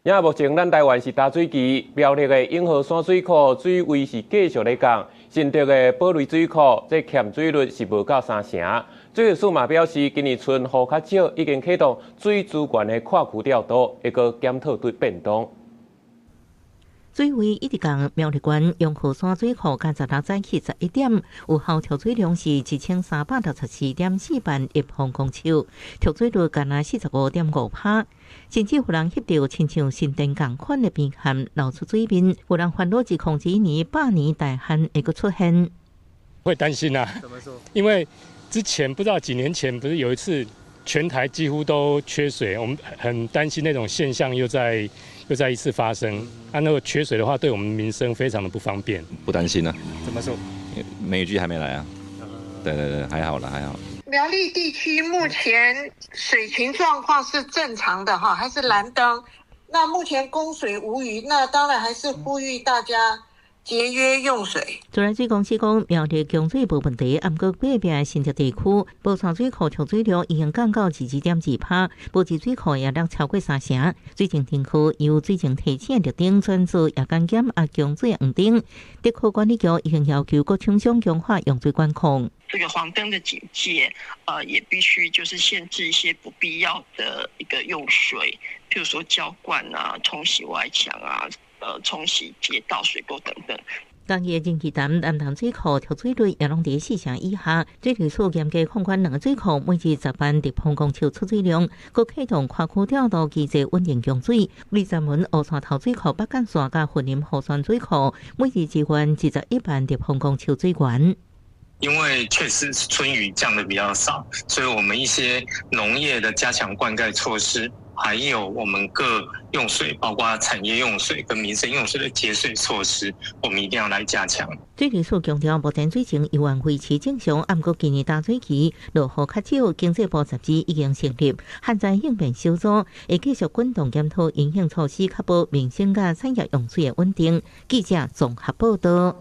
也目前咱台灣是焦水期，苗栗的永和山水庫水位是繼續咧降，新竹的寶雷水庫這欠水率是無夠三成。水利署嘛表示，今年春雨較少，已經啟動水資源的跨區調度，會閣檢討對變動。水位一直降，苗栗縣永和山水庫佮16早起11點，有效蓄水量是1364.4萬立方公尺，蓄水率干焦45.5趴。甚至有人翕著親像新店仝款的邊坎露出水面，有人煩惱2001年百年大旱會閣出現。會擔心啊？怎麼說？因為之前不知道幾年前不是有一次全台幾乎都缺水，我們很擔心那種現象又再一次發生。啊，那個缺水的話，對我們民生非常的不方便。不擔心啊？怎麼說？梅雨季還沒來啊。對對對，還好啦，還好。苗栗地區目前水情狀況是正常的哈，還是藍燈。那目前供水無虞，那當然還是呼籲大家節約用水。自來水公司講，苗栗供水無問題，毋過隔壁新竹地區寶山水庫蓄水量已經降到22.2趴，布置水庫也落超過三成。水情停課由水情提醒綠燈轉做夜間減壓供水黃燈，竹科管理局已經要求各廠商強化用水管控。這個黃燈的警戒，也必須就是限制一些不必要的一個用水，譬如說澆灌啊、沖洗外牆啊、沖洗街道、水溝等等。嘉義仁義潭南潭水庫蓄水率也攏佇四成以下，水利署嚴格控管兩個水庫每日10萬立方公尺出水量，閣啟動跨區調度機制穩定供水。二十門烏山頭水庫北幹線佮雲林湖山水庫每日支援21萬立方公尺水源。因為確實春雨降得比較少，所以我們一些農業的加強灌溉措施，還有我們各用水，包括產業用水跟民生用水的節水措施，我們一定要來加強。水利署強調，目前水情猶原維持正常，毋過今年焦水期落雨較少，經濟部十二已經成立旱災應變小組，會繼續滾動檢討因應措施，確保民生佮產業用水的穩定。記者綜合報道。